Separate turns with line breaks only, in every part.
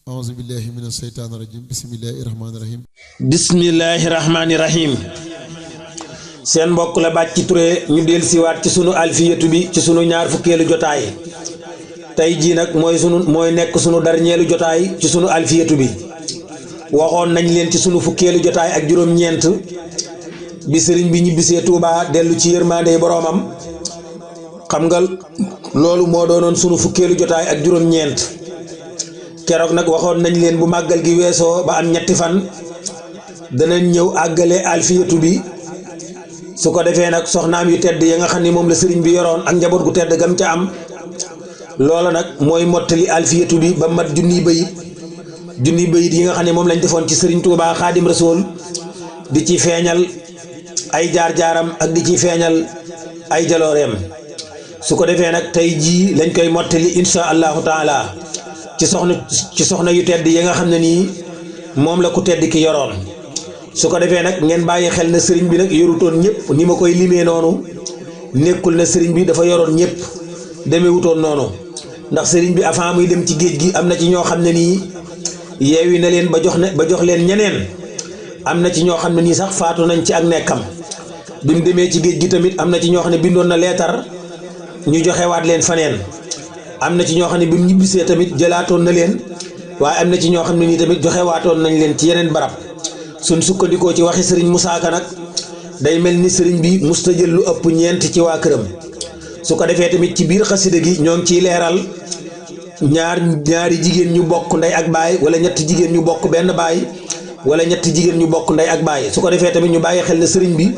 أعوذ بالله من الشيطان الرجيم بسم الله الرحمن الرحيم
bismillahi rahmaani rahim seen mbokk la Bathie Touré ñu del siwaat ci sunu alfiyatu bi ci sunu ñaar fukkeelu jotaay tey jii nag mooy nekk sunu darñeelu jotaay ci sunu alfiyatu bi waxoon nañ leen ci sunu fukkeelu jotaay ak juróom-ñeent bi sëriñ bi ñibbisee Touba dellu ci yërmande boroomam xam nga loolu moo doonoon sunu fukkeelu jotaay ak juróom-ñeent keroog nag waxoon nañ leen bu màggal gi weesoo ba am ñetti fan danañ ñëw àggale alfiyatu bi su ko defee nag soxnaam yu tedd ya nga xam ne moom la sëriñ bi yoroon ak njaboot gu tedd gam ca am loola nag mooy mottali alfiyatu bi ba mat junniy bayit yi nga xam ne moom lañ defoon ci sëriñ Touba Xaadim Rasuul di ci feeñal ay jaar-jaaram ak di ci feeñal ay jalooreem su ko defee nag tey jii lañ koy mottali insha allahu taala ci soxna yu tedd yi nga xam ne nii moom la ku tedd ki yoroon su ko defee nag ngeen bàyyi xel na sëriñ bi nag yorutoon ñëpp ni ma koy limee noonu nekkul na sëriñ bi dafa yoroon ñëpp demewutoon noonu ndax sëriñ bi avant muy dem ci géej gi am na ci ñoo xam ne nii yeewi na leen ba jox leen ñeneen am na ci ñoo xam ne nii sax faatu nañ ci ak nekkam bi mu demee ci géej gi tamit am na ci ñoo xam ne bindoon na leetar ñu joxewaat leen faneen am na ci ñoo xam ne bi mu ñibbisee tamit jëlaatoon na leen waaye am na ci ñoo xam ne nii tamit joxewaatoon nañ leen ci yeneen barab suñ sukkandikoo ci waxi sëriñ Musaa Ka nag day mel ni sëriñ bi musta jël lu ëpp ñeent ci waa këram su ko defee tamit ci biir xasida gi ñoo ngi ciy leeral ñaari jigéen ñu bokk ndey ak baay wala ñetti jigéen ñu bokk benn baay wala ñetti jigéen ñu bokk ndey ak baay su ko defee tamit ñu bàyyi xel ne sëriñ bi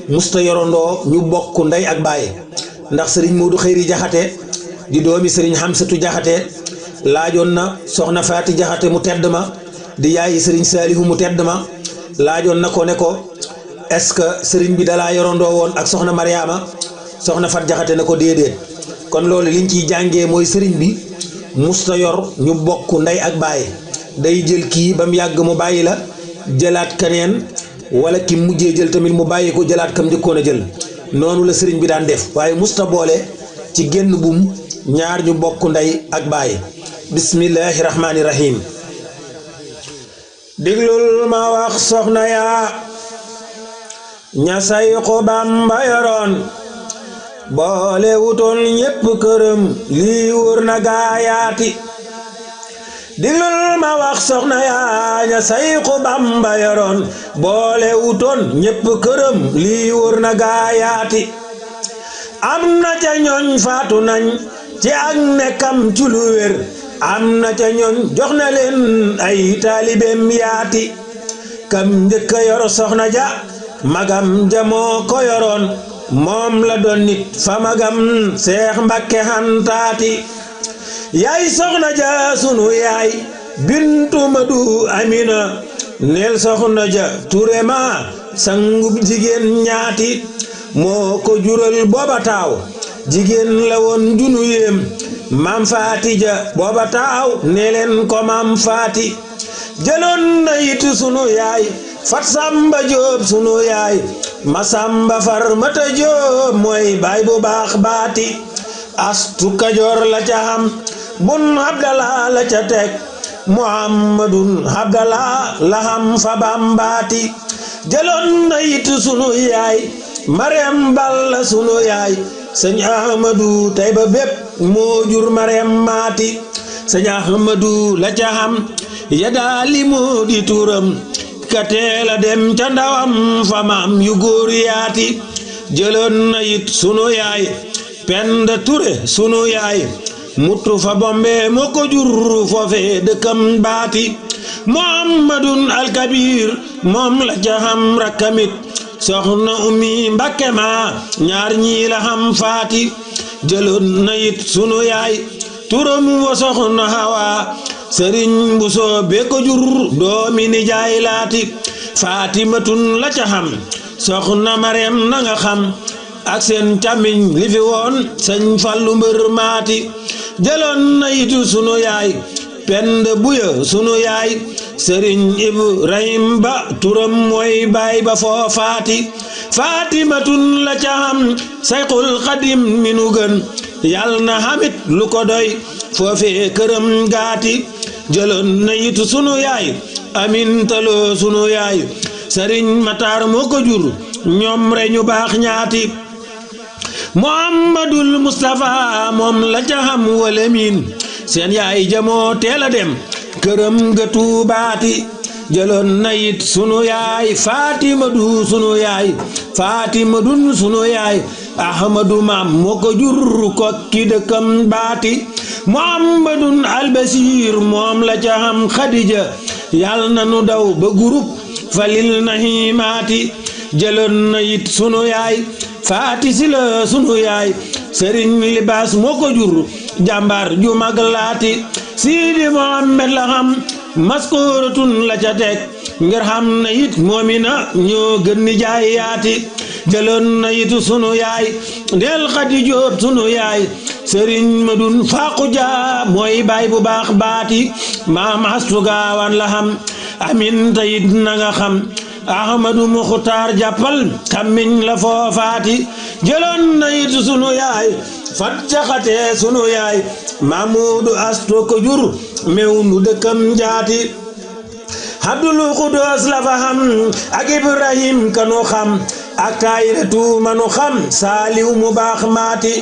musta yorondoo ñu bokk ndey ak baay ndax sëriñ Moodu Xëyri Jaxate di doomi sëriñ Xamsatu Jaxate laajoon na soxna Faati Jaxate mu tedd ma di yaayi sëriñ Saalihu mu tedd ma laajoon na ko ne ko est-ce que sëriñ bi dalaa yorondoo woon ak soxna Mariama soxna Fat Jaxate ne ko déedéet kon loolu liñ ciy jàngee mooy sëriñ bi musta yor ñu bokk ndey ak baay day jël kii ba mu yàgg mu bàyyi la jëlaat keneen wala ki mujjee jël tamit mu bàyyi ko jëlaat kam njëkkoon a jël noonu la sëriñ bi daan def waaye musta boole ci génn bum ñaar ñu bokk ndey ak baay bismillahi rahmaani rahim diglul ma wax soxna yaa ña Sayxu Bamba yoroon boole wutoon ñépp këram lii wóor na gaayaati diglul ma wax soxna yaa ña Sayxu Bamba yoroon boole wutoon ñépp këram lii wóor na gaayaati am na ca ñooñ faatu nañ ci ak nekkam ci lu wér am na ca ñooñ jox na leen ay taalibeem yaati kam njëkk a yor soxna ja magam ja moo ko yoroon moom la doon nit fa magam Seex Mbakke Xantaati yaay soxna ja sunu yaay bintu Madu Amina neel soxna ja Ture ma sangub jigéen ñaati moo ko jural booba taaw jigéen la woon junu yéem maam Faati ja booba taaw ne leen ko maam Faati jëloon na it sunu yaay Fat Samba Jóob sunu yaay Masamba Far Mata Jóob mooy baay bu baax baati Astu Kajoor la ca xam bun Abdallah la ca teg Muhammadun Abdallah la xam fa Bambaati jëloon na it sunu yaay Marème Balla sunu yaay sëñ Ahmadu Tayba bépp moo jur Marème Maati sëñ Ahmadu la ca xam ya daali moo di turam ka teela dem ca ndawam fa maam yu góor yaati jëloon na it sunu yaay Penda Ture sunu yaay mutu fa bombe moo ko jur foofe dëkkam baati Muhammadun alkabir moom la ca xam rakkamit soxna Ummi Mbakke ma ñaar ñii la xam faati jëloon na it sunu yaay turam wa soxna Hawa sëriñ Buso be ko jur doomi nijaay laati Faatimatun la ca xam soxna Mareem na nga xam ak seen càmmiñ li fi woon sëñ Fallu Mbër Maati jëloon na it sunu yaay Penda Buya sunu yaay sëriñ Ibrahim Ba turam mooy baay ba foo faati Faatimatun la ca xam Sayxul Xadim mi nu gën yal na xamit lu ko doy foofee këram gaati jëloon na it sunu yaay amintaloo sunu yaay sëriñ Matar moo ko jur ñoom re ñu baax ñaati Muhammadul Mustafa moom la ca xam wala miin seen yaay jamoo teel a dem këram ga Tuubaati jëloon na it sunu yaay Fatima du sunu yaay Fatima dun sunu yaay Ahmadu maam moo ko jur kokki dëkkam baati Muhammadun albasir moom la ca xam Xadija yal na nu daw ba group falil nahimaati jëloon na it sunu yaay Faati Sila sunu yaay Sëriñ Libaas moo ko jur jàmbaar ju mag laati Sidi Muhammad la xam maskooratun la ca teg ngir xam na it moomina ñoo gën ni jaay yaati jëloon na it sunu yaay del Xadi Jóob sunu yaay Sëriñ Madun Faaqu Jaa mooy baay bu baax baati maam Astu Gaawaan la xam Aminta it na nga xam Ahmadu Muxtaar jàppal kàmmiñ la foofaati jëloon na it sunu yaay Fat Jaxate sunu yaay Mamudu Astu ko jur mew nu dëkkam jaati Abdul Xudoos la fa xam ak Ibrahim kanu xam ak Tayratu manu xam Saaliw mu baax maati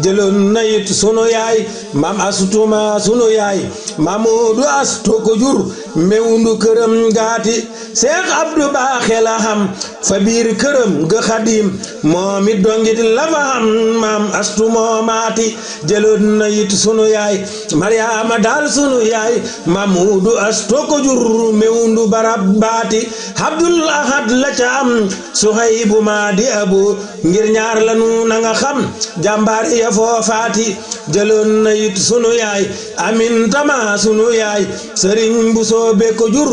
jëloon na it sunu yaay Mam Astuma sunu yaay Mamudu Astu ko jur mew nu këram gaati Seex Abdu Baaxe la xam fa biir këram ga Xadim moom it dongit la fa xam Maam Astu moo maati jëloon na it sunu yaay Maryaama daal sunu yaay Mamudu Astu ko jur mewndu barab baati Abdul Ahad la ca am Suhaybu maa di abu ngir ñaar lanu na nga xam jàmbaar ya foofaati jëloon na it sunu yaay Aminta ma sunu yaay Sëriñ Busoobe ko jur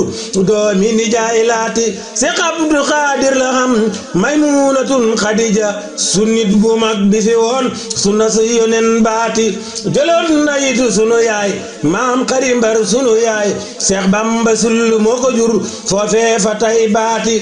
doomi nijaay laati Seex Abdu Xaadir la xam Maymunatun Xadija sunnit bu mag bi fi woon sunna si yonen baati jëloon na it sunu yaay Maam Xari Mbar sunu yaay Seex Bamba Sul moo ko jur foofee fa tay baati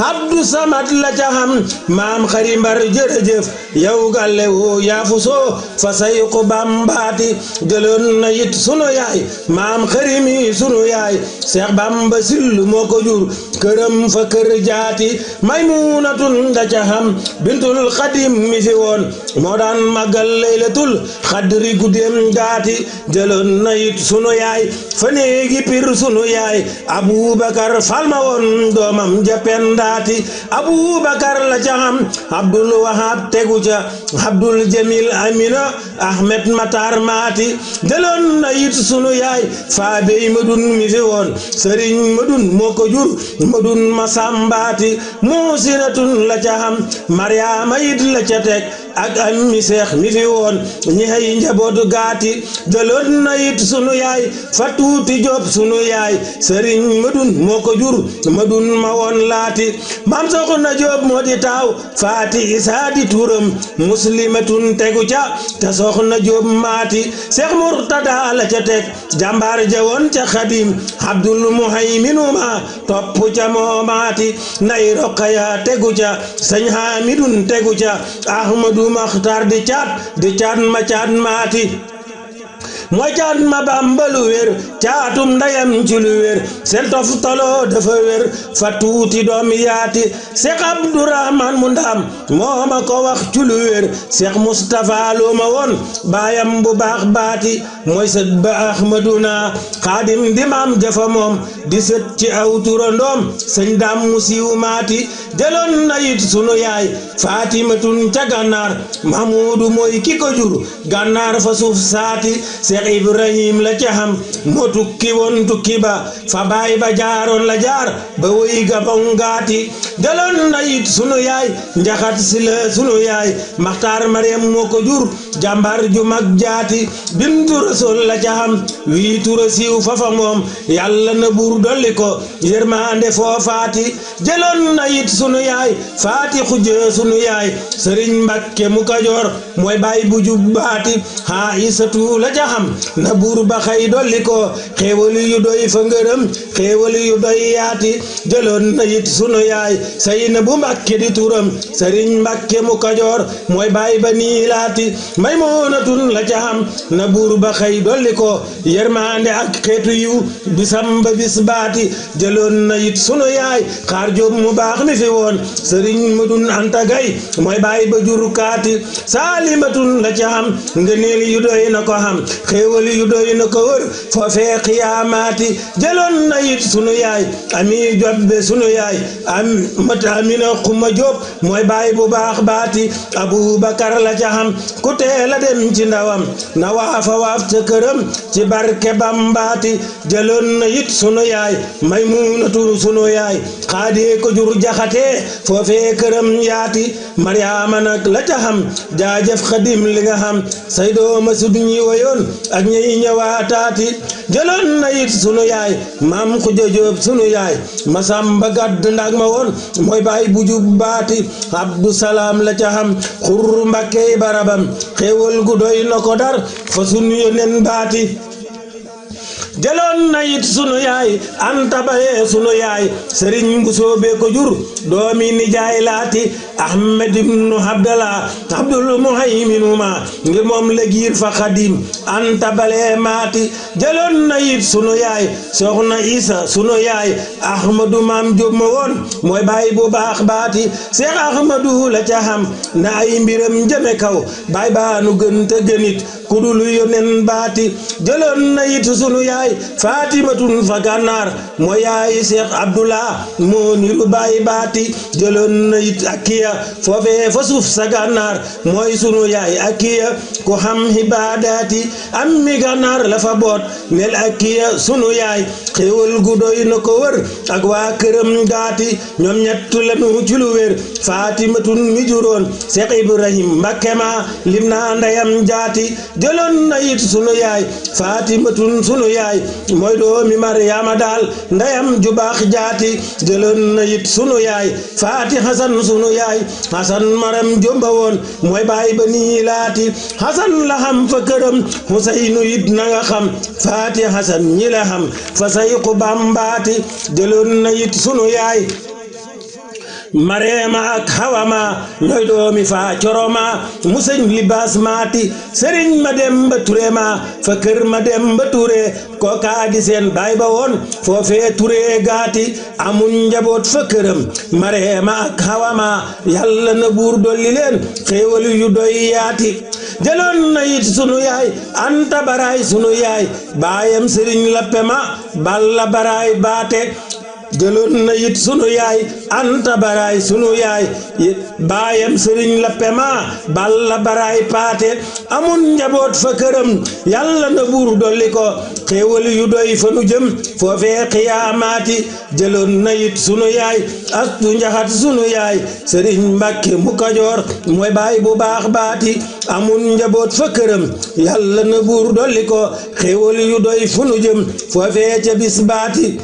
Abdu Samad la ca xam Maam Xari Mbar jërëjëf yow gàlle woo yaafu soo fa sayqu bambaati jëloon na it sunu yaay Maam Xari mi sunu yaay Seex Bamba Sul moo ko jur këram fa kër jaati Maymunatun nga ca xam bintul Xadim mi fi woon moo daan màggal laylatul xadri guddeem gaati jëloon na it sunu yaay fa néegi pir sunu yaay Abubakar falma woon doomam japen daati Abubakar la ca xam Abdul Wahab tegu ca Abdul Jamil Amina Ahmed Matar maati jëloon na it sunu yaay Faabey Madun mi fi woon Sëriñ Madun moo ko jur Madun Masambaati Muusinatun la ca xam Maryaama it la ca teg ak Ammi Seex mi fi woon ñi hay njaboot gaati jëloon na it sunu yaay Fatuuti Jóob sunu yaay Sëriñ Madun moo ko jur Madun ma woon laati Maam Soxna Jóob moo di taaw Faati Isaa di turam Muslimatun tegu ca te Soxna Jóob maati Seex Murtada la ca teg jàmbaar ja woon ca Xadim Abdul Muhayminu ma topp ca moo maati Nday Roqaya tegu ca Sëñ Hamidun tegu ca Ahmadu Maxtar di caat ma caat maati mooy caat ma Bamba lu wér caatum ndayam ci lu wér seen tof taloo dafa wér fa tuuti doom yaati Seex Abdurahmaan mu ndaam moo ma ko wax ci lu wér Seex Mustafa loo ma woon baayam bu baax baati mooy sët ba Ahmaduna Xaadim di maam jafa moom di sët ci aw turandoom sëñ daam mu siiw maati jëloon na it sunu yaay Faatimatun ca gànnaar Mahmuudu mooy ki ko jur gànnaar fa suuf saati Seex Ibrahim la ca xam moo tukki woon tukki ba fa baay ba jaaroon la jaar ba woy ga bongaati jëloon na it sunu yaay Njaxat Sila sunu yaay Maxtaar Mariam moo ko jur jàmbar ju mag jaati bintu Rasul la ca xam wii tura siiw fafa moom yàlla na buur dolli ko yërmande foofaati jëloon na it sunu yaay Faati Xujje sunu yaay Sëriñ Mbakke mu Kajoor mooy baay bu jubbaati Aysatu la ca xam na buur ba xay dolli ko xéewal yu doy fa ngërëm xéewal yu doy yaati jëloon na it sunu yaay Saynabu Mbàkke di turam Sëriñ Mbàkke mu Kajoor mooy baay ba nii laati Maymunatun la ca xam na buur ba xëy dolli ko yërmande ak xeetu yiw bisam ba bis baati jëloon na it sunu yaay xaar jóob mu baax mi fi woon Sëriñ Madun Anta Gay mooy baay ba jur kaati Saalimatun la ca xam ngëneel yu doy na ko xam xéewal yu doy na ko wër foofee xiyaamaati jëloon na it sunu yaay ami jobbe sunu yaay am mata amina xuma jóob mooy baay bu baax baati Abubakar la ca xam ku teel a dem ci ndawam na waafa waaf ca këram ci barke Bambaati jëloon na it sunu yaay Maymunatu sunu yaay xaadee ko jur jaxatee foofee këram yaati Maryaama nag la ca xam jaajëf Xadim li nga xam say dooma su ñi woyoon ak ñey ñëwaataati jëloon na it sunu yaay maam Xuja Jóob sunu yaay Masamba Gàdd Ndag ma woon mooy baay bu jub baati Abdu Salaam la ca xam Xurru Mbàkke barabam xéewal gu doy na ko dar fa sunu yonen baati jëloon na it sunu yaay Anta Baye sunu yaay Sëriñ Mbusoobe ko jur doomi nijaay laati Ahmed ibnu Abdallah Abdul Muhayminuma ngir moom la giir fa Xadim Anta Bale maati jëloon na it sunu yaay Soxna Isa sunu yaay Ahmadu Maam Jóob ma woon mooy baay bu baax baati Seex Ahmadu la ca xam na ay mbiram jëme kaw baay baanu gën te gënit ku dul yonen baati jëloon na it sunu yaay Faatimatun fa Gànnaar mooy yaay Seex Abdullah moo niru baay baati jëloon na it Akiya foofee fa suuf sa Gànnaar mooy sunu yaay Akiya ku xam hibaadaati am mi Gànnaar la fa boot nel Akiya sunu yaay xéewal gu doy na ko wër ak waa këram gaati ñoom ñett lañu ci lu wér Faatimatun mi juróon Seex Ibrahim Mbakke ma lim naa ndeyam jaati jëloon na it sunu yaay Faatimatun sunu yaay mooy doomi Maryaama daal ndeyam ju baax jaati jëloon na it sunu yaay Faati Hasan sunu yaay Hasan maram jomba woon mooy baay ba nii laati Hasan la xam fa këram Huseynu it na nga xam Faati Hasan ñi la xam fa sayqu Bambaati jëloon na it sunu yaay Mareema ak Hawama ñooy doomi faa coroma mu sëñ libaas maati Sëriñ Mademba Ture ma fa kër Mademba Ture kookaa di seen baay ba woon foofee Ture gaati amun njaboot fa këram Mareema ak Hawama yàlla na buur dolli leen xéewal yu doy yaati jëloon na it sunu yaay Anta Baraay sunu yaay baayam Sëriñ Lappe ma Balla Baraay baate jëloon na it sunu yaay Anta Baraay sunu yaay baayam Sëriñ Lappe ma Balla Baraay paate amun njaboot fa këram yàlla na buur dolli ko xéewal yu doy fa nu jëm foofee xiyaamaati jëloon na it sunu yaay Astu Njaxat sunu yaay Sëriñ Mbàkke mu Kajoor mooy baay bu baax baati amun njaboot fa këram yàlla na buur dolli ko xéewal yu doy fu nu jëm foofee ca bis baati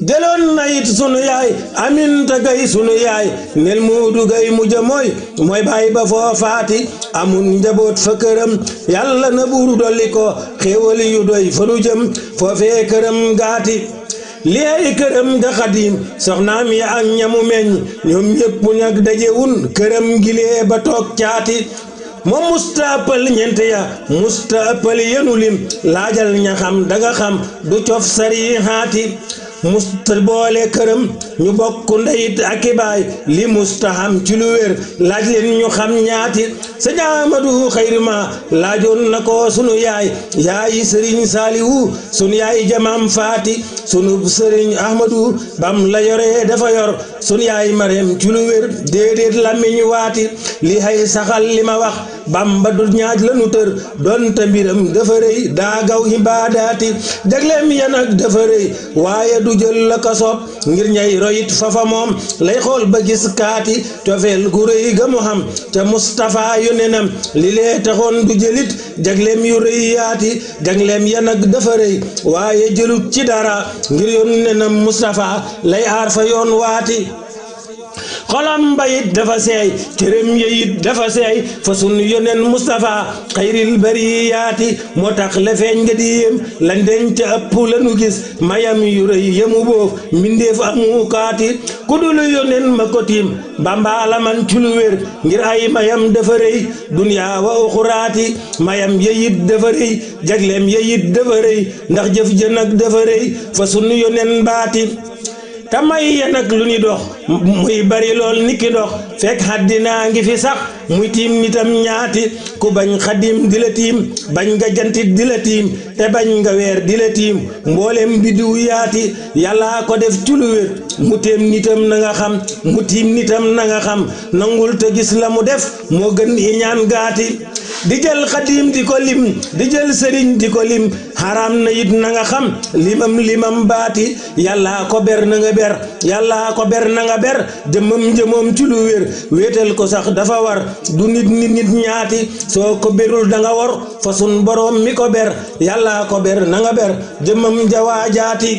jëloon na it sunu yaay Aminta Gay sunu yaay nel Muudu Gay mujja mooy baay ba foofaati amun njaboot fa këram yàlla na buur dolli ko xéewal yu doy fa nu jëm foofee këram gaati li ay këram ga Xadim soxnaam ya ak ñamu meññ ñoom ñépp ñag dajewun këram gilee ba toog caati moom musta ëppal ñeent ya musta ëppal yenu lim laajal ña xam danga xam du cof sari haati musta boole këram ñu bokk ndeyit ak baay li musta xam ci lu wér laaj leen ñu xam ñaati sëñ Amadu Xayrima laajoon na ko sunu yaay yaayi Sëriñ Saaliwu sunu yaay Jamaam Faati sunu Sëriñ Ahmadu bam la yoree dafa yor sunu yaay Mareem ci lu wér déedéet làmmiñ waati li hay saxal li ma wax Bamba du ñaaj la nu tër donte mbiram dafa rëy daa gaw ibaadaati jagleem ya nag dafa rëy waaye du jël la ko soob ngir ñay royit fafa moom lay xool ba gis kaati cofeel gu rëy ga mu xam te Mustafa yu nenam li lee taxoon du jëlit jagleem yu rëy yaati jagleem ya nag dafa rëy waaye jëlut ci dara ngir yoon nenam Mustafa lay aar fa yoon waati xolam ba it dafa seey cërëm ya it dafa seey fa sunu yonen Mustafa xayril bariyaati moo tax la feeñ nga di yéem lañ denc ëpp la nu gis mayam yu rëy yemu boof mbindeef amu kaati ku dul yonen ma ko tiim Bamba la man ci lu wér ngir ay mayam dafa rëy duniyaa wa uxuraati mayam ya it dafa rëy jagleem ya it dafa rëy ndax jëf ja nag dafa rëy fa sunu yonen baati te may ya nag lu ni dox muy bari lool niki dox fekk àddina ngi fi sax muy tiim nitam ñaati ku bañ xadim di la tiim bañ nga jantit di la tiim te bañ nga weer di la tiim mboolem biddiw yaati yàllaa ko def ci lu wér mu téem nitam na nga xam mu tiim nitam na nga xam nangul te gis la mu def moo gën i ñaan gaati di jël xadim di ko lim di jël sëriñ di ko lim xaraam na it na nga xam limam baati yàllaa ko ber na nga ber yàllaa ko ber na nga ber jëmam ci lu wér wéetal ko sax dafa war du nit ñaati soo ko berul da nga war fa sun borom mi ko ber yàllaa ko ber na nga ber jëmam jawaajaati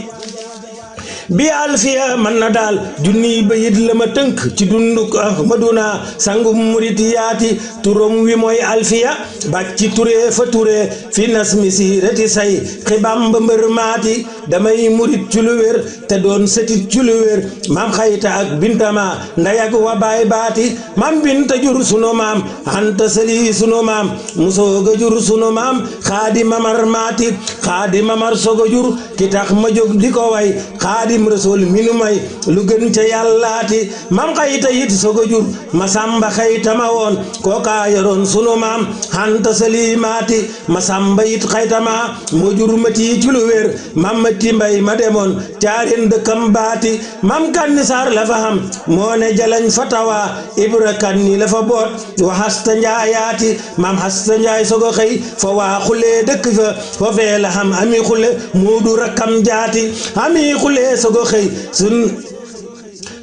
bi alfiya man na daal junniy bayit la ma tënk ci dunduk Ahmaduna sangum murit yaati turam wi mooy alfiya bàcci turee fa turee fi nasmi siirati say xibam ba mbër maati damay murit ci lu wér te doon sëtit ci lu wér maam xayta ak bintama ndayak wa baay baati maam binta jur sunu maam anta sali sunu maam musooga jur sunu maam xaadi mamar maati xaadi mamar soga jur ki tax ma jóg di ko way xaadi rasul minu may lu gën ca yàllaati mam xayta it sogo jur ma samba xayta ma woon kookaa yoroon sunu maam hanta salimaati ma samba it xayta ma moo jur ma tii ci lu wér mam ma ti mbay ma demoon caareen dëkkam baati mam kanni saar la fa xam moo ne jalañ fa tawa ibra kanni la fa boot wa hasta njaayaati mam hasta njaay sogo xëy fa waa xulee dëkk fa foofee la xam ami xule muudu rakkam jaati ami xule sogo xëy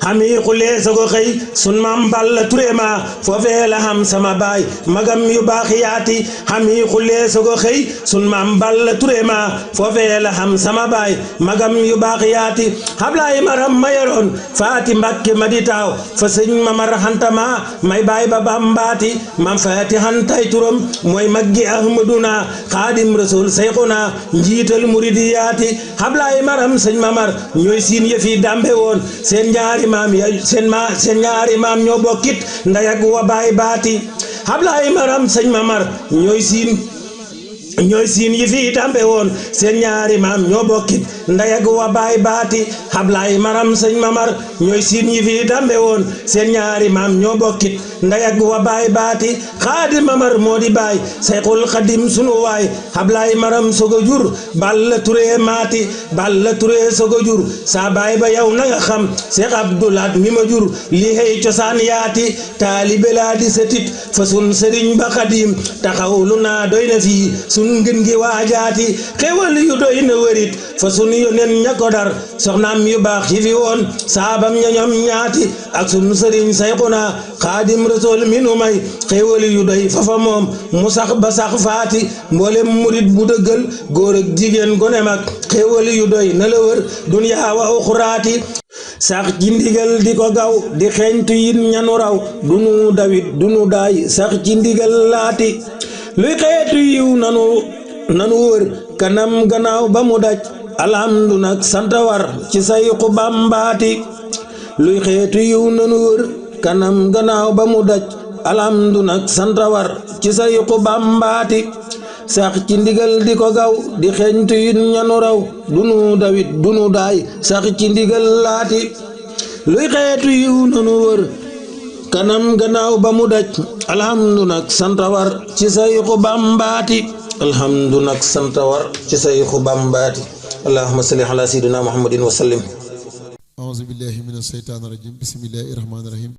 xami xulee sogo xëy sun maam Balla Ture ma foofee la xam sama baay magam yu baax yaati xami xulee sogo xëy sun maam Balla Ture ma foofee la xam sama baay magam yu baax yaati xablaay maram ma yoroon faati Mbàkke ma di taaw fa sëñ Mamar Xanta ma may baay ba bambaati mam faati xantay turam mooy maggi Ahmaduna xaadim rasul seyxuna njiital muridi yaati xablaay maram sëñ Mamar ñooy siin yëfi dambe woon seen ñaari seen ñaari maam ñoo bokkit ndayak wa baay baati xablaay maram sëñ Mamar ñooy siin yi fi tambe woon seen ñaari maam ñoo bokkit ndayak wa baay baati xablaay maram sëñ Mamar ñooy siin yi fi tambe woon seen ñaari maam ñoo bokkit ndayak wa baay baati xaadi Mamar moo di baay sayxul xadim sunu waay xablaay maram sogo jur Balla Ture maati Balla Ture sogo jur saa baay ba yow na nga xam Seex Abdulaat mi ma jur lii xëy cosaan yaati taalibe laa di setit fa sun sëriñ ba xadim taxawlu naa doy na fii sun ngën gi waajaati xewal yu doy na wërit fa sun yonen ña ko dar soxnaam yu baax yi fi woon saabam ña ñoom ñaati ak sun sëriñ sayxuna xaadim rasul minu may xewal yu doy fafa moom mu sax ba sax faati mboolem murit bu dëggal góor ak jigéen gone mag xewal yu doy na la wër duniyaa wa uxuraati sax ci ndigal di ko gaw di xeeñtu yin ñanu raw dunu dawit dunu daay sax ci ndigal laati luy xeetu yiw nanu wër kanam gannaaw ba mu daj alhamdu nag sant war ci sayxu bambaati luy xeetu yiw nanu wër kanam gannaaw ba mu daj alhamdu nag sant war ci sayxu bambaati sax ci ndigal di ko gaw di xeeñtu yin ñanu raw dunu dawit dunu daay sax ci ndigal laati luy xeetu yiw nanu wër kanam gannaaw ba mu daj alhamdu nag santawar ci sayxu bambaati alhamdu nag santawar ci sayxu bambaati allahumma salli ala sayyidina muhammadin wa sallim.
a'uuzu billahi mina shaytaani rajim bismillahi rahmaani rahim.